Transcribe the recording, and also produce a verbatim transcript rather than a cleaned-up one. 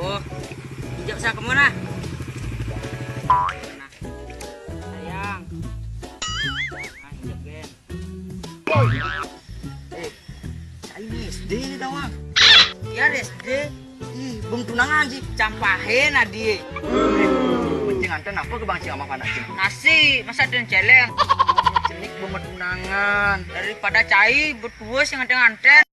Oh, injak sa kemana? Nah, sayang. Nah, injak, Ben. Eh, saya ini S D ini, kawan. Ya, S D. Ih, belum tunangan sih. Campahin adi. Penting anten apa ke bangsi sama anak cing? Nasi, masa ada celeng? Cenik belum tunangan. Daripada cai, betua sih nganten-nganten.